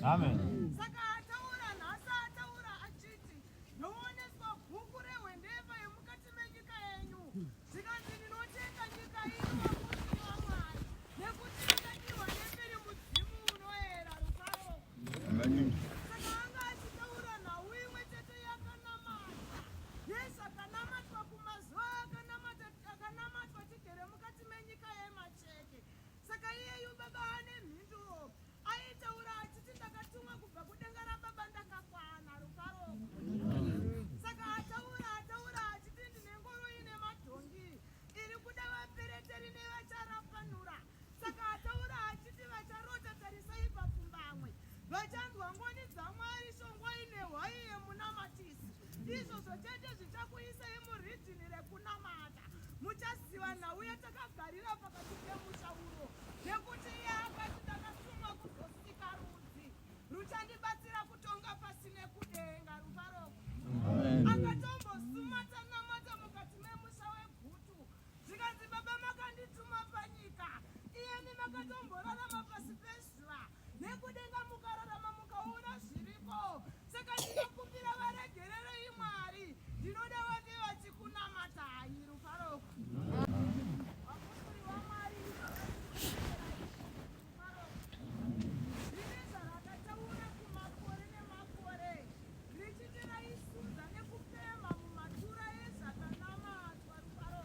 Amen. Saka ataura nhasi ataura achiti ndooneswa bhuku rehwendefa yemukati menyika yenyu. Zvikanzi ndinotenga nyika ino vapostori vaMwari nekuti yakadirwa nembiri mudzimu unoera rufaro. Saka anga achitaura nhau imwe chete yakanamatwa nezvakanamatwa kumazuva akanamatwa tigere mukati menyika yemacheke. Saka iyeyu baba ane mhinduro aitaura achiti ndakatumwa kubva kudenga rababa ndakakwana rufaro. Saka ataura ataura achiti ndine ngoro ine madhongi iri kuda vapereteri nevacharapanura. Saka ataura achiti vacharota tarisai papfumbamwe vachanzwa ngoni dzaMwari shongwa ine hwai yemunamatisi. Izvozvo chete zvichakuisai muridhini rekunamata. Muchaziva nhau yatakagarira pakati pemusha uno nekuti iye akati ndakatumwa kuzosika rudzi ruchandibatsira kutonga pasi nekudenga. Rufaro akatombosuma tanamata mukati memusha weGutu zvikanzi baba makandituma panyika iyemi makatomborarama pasi pezuva nekudenga mukararama mukaona zviriko saka ndinokumbira varegererei Mwari ndinoda vange vachikunamatai. Rufaro vapostori vaMwari rine zvarakataura kumakore nemakore richiti raisunza nekufema mumatura ezvakanamatwa. Rufaro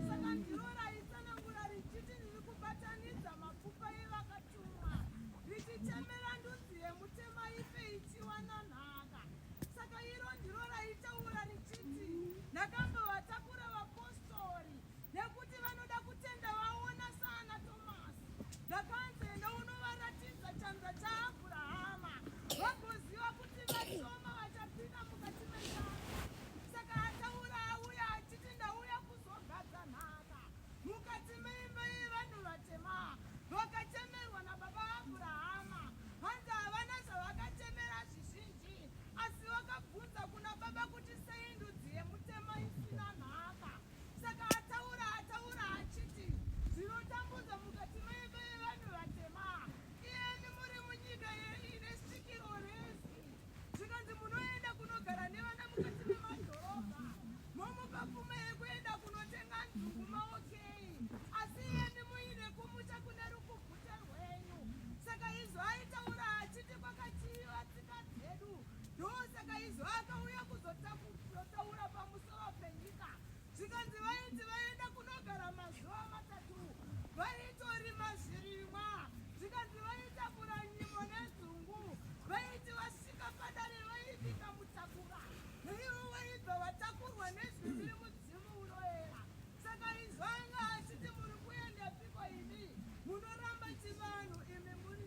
saka ndiro raitsanangura richiti ndiri kubatanidza mapfupa evakatumwa richichemera ndudzi yemutema ife ichiwana nhaka. Saka iro ndiro raitaura richiti ndakambovatakura vapostori nekuti vanoda kutenda vaona saana Tomasi. Ndakanzi enda unovaratidza chanza chaAbhurahama vagoziva kuti vashoma vachapinda mukati menyika. Saka ataura auya achiti ndauya kuzogadza nhaka mukati meimba yevanhu vatema vakachemerwa nababa Abhurahama. Hanzi havana zvavakachemera zvizhinji, asi vakabvunza kuna baba kuti sei ndudzi yemutema isina nhaka. Saka ataura ataura achiti zvinotambudza mukati meimba yevanhu vatema, iyemi muri munyika ine svikiro rezi. Zvikanzi munoenda kunogara nevana mukati memadhorobha, momupa pfuma yekuenda kunotenga nzungu maokei, asi iyemi muine kumusha kune rukuvhute rwenyu. Saka izvo aitaura achiti kwakachiva tsika dzedu, ndosaka izvo akauya kuzotaura pamusoro penyika. Zvikanzi vaiti vaenda kunogara mazuva matatu vaitorima zvirimwa, zvikanzi vaitakura nyimo nenzungu, vaiti vasvika padare vaibika mutakura, naivo vaibva vatakurwa nezwi riri mudzimu unoera. Saka izvo anga achiti muri kuendepiko imi munoramba chivanhu imi muri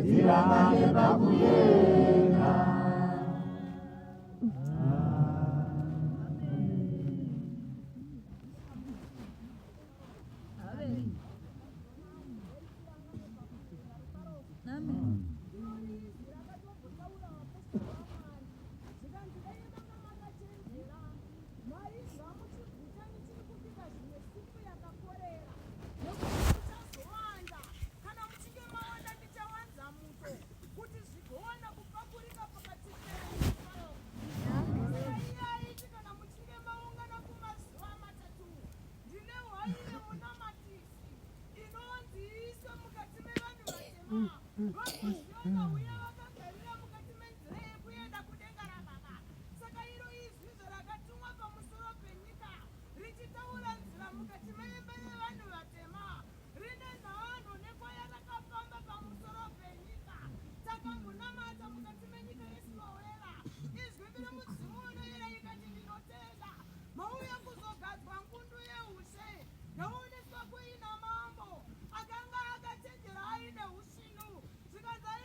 Tirangane pakuyenda. Maizwa muchiguta muchiri kubika zvimwe supu yakakorera nekuti muchazowanda. Kana muchinge mawanda ndichawanza muto kuti zvigowana kupakurika pakati penyu. Saka iye aiti kana muchinge maungana kumazuva matatu ndine hwai yemunamatisi inonzi iiswe mukati mevanhu vatema vagoziva nauya vakagarira mukati menzira yekuenda kudenga rababa. Saka iro izwi zvarakatumwa pamusoro penyika richitaura nzira mukati meimba yevanhu vatema rine nhanho nekwaya rakafamba pamusoro penyika. Takambonamata mukati menyika yeSilowera izwi riri mudzimu unoyera ikati ndinotenda mauya kuzogadzwa ngundu yeushe ndaoneswa kuina mambo akanga akachenjera aine usvinu zvikanzi.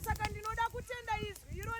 Saka ndinoda kutenda izwi iro.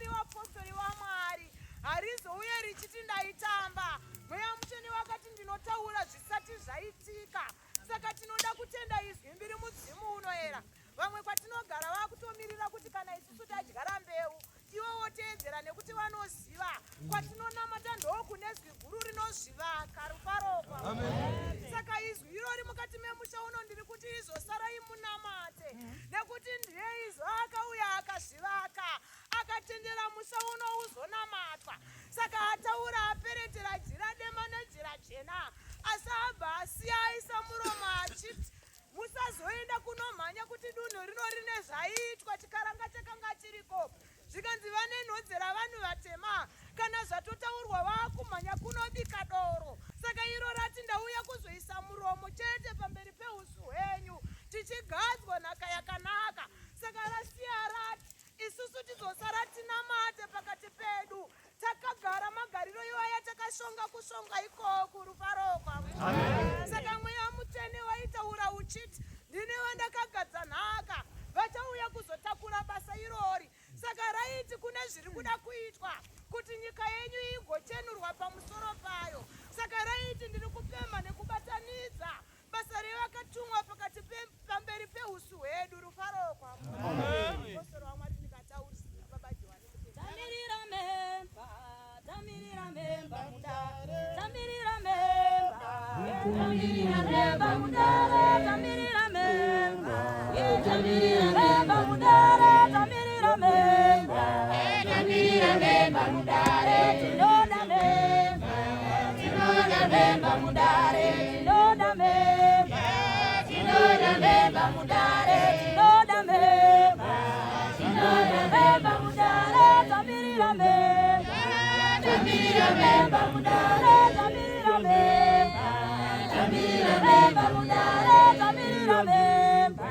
Vakanzwa vakumhanya kunobika doro. Saka iro rati ndauya kuzoisa muromo chete pamberi peusu hwenyu, tichigadzwa nhaka yakanaka. Saka rasiya rati isusu tizosara tinamate pakati pedu takagara magariro iwaya, takashonga kushonga ikoku. Rufaro kwamwari. Saka Mweya Mutsvene waitaura uchiti, ndini wandakagadza nhaka, vachauya kuzotakura basa irori. Saka raiti kune zviri kuda kuitwa kuti nyika yenyu igochenurwa pamusoro payo. Saka raiti ndiri kupemha nekubatanidza basa revakatumwa pakati pamberi peusu hwedu. Rufaro kwamwari. Aposoro waMwari, ndikataurisira Baba Johani Mutenda. Tamirira memba, tamirira memba mudare, tamirira memba, tamirira memba mudare, tamirira memba, tamirira memba mudare, tamirira memba, tamirira memba mudare, tinoda memba, tinoda memba mudare, tinoda memba, tinoda memba mudare, tinoda memba, tinoda memba mudare, tamirira memba, tamirira memba mudare, tamirira memba, tamirira memba mudare, tamirira memba,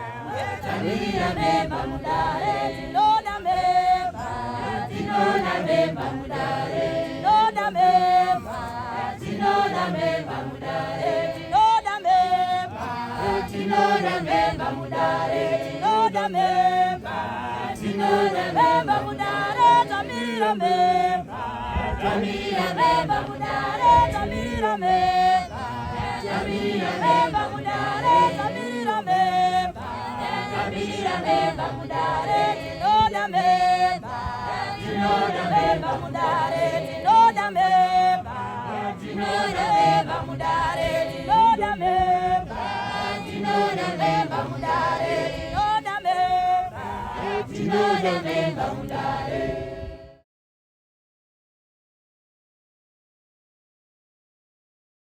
tamirira memba mudare, tinoda memba, tinoda memba mudare, tinoda memba, tinoda memba mudare, tinoda memba, tinoda memba mudare, tinoda memba, tinoda memba mudare, tamirira memba, tamirira memba mudare, tamirira memba, tamirira memba mudare, tamirira memba, tamirira memba mudare, tinoda memba, tinoda memba mudare, tinoda memba, tinoda memba mudare, tinoda memba, tinoda memba mudare, tinoda memba, tinoda memba mudare.